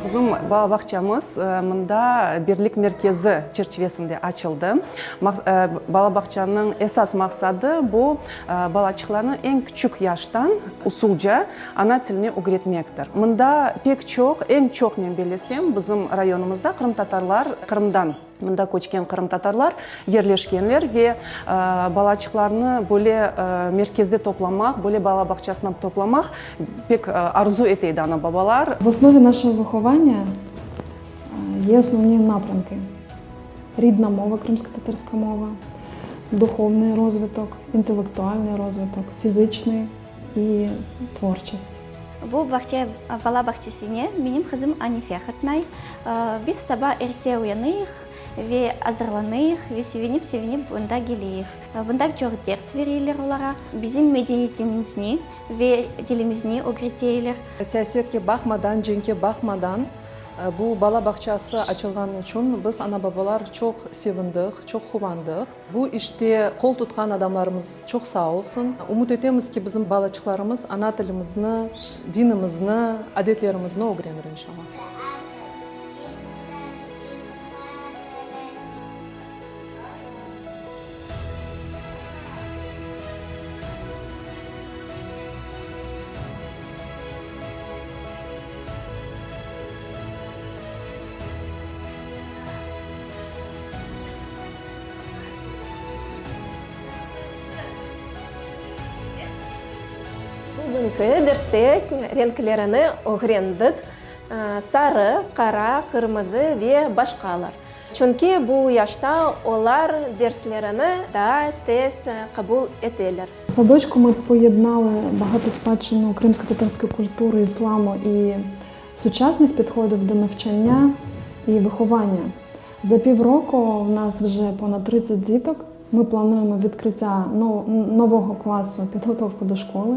Bizim bala bağçamız mında Birlik merkezi çerçivesinde açıldı. Bala bağçanıñ esas maqsadı bu, balaçıqlarnı eñ küçük yaştan usulca ana tiline ögretmektir. Mında pek çoq, eñ çoq men bellesem, bizim rayonımızda qırımtatarlar, Qırımdan mında köçken qırımtatarlar yerleşkenler ve balaçıqlarnı böyle merkezde toplamaq, böyle bala bağçasına toplamaq pek arzu ete edi ana-babalar. В основі нашого виховання є основні напрямки: рідна мова, кримськотатарська мова, духовний розвиток, інтелектуальний розвиток, фізичний і творчість. Bu bağça, bala bağçasına menim qızım Anife qatnay. Biz saba erte uyanıyıq ve azırlanıyıq ve sevinip-sevinip bunda keleyik. Bunda çoq ders bereyler olara, bizim medeniyetimizni ve tilimizni ögreteyler. Siyasetke baqmadan, cenkke baqmadan, bu bala bağçası açılğanı içün biz, ana-babalar, çoq sevindik, çoq quvandıq. Bu işte qol tutqan adamlarımız çoq sağ olsun. Ümüt etemiz ki, bizim balaçıqlarımız ana tilimizni, dinimizni, adetlerimizni ögrenir, inşallah. Bugünki derste renklerini ögrendik, sarı, qara, qırmızı ve başqalar. Çünki bu yaşta olar derslerini daa tez qabul eteler. В садочку ми поєднали багато спадщину кримськотатарської культури, ісламу і сучасних підходів до навчання і виховання. За півроку в нас вже понад 30 діток. Ми плануємо відкриття нового класу, підготовку до школи.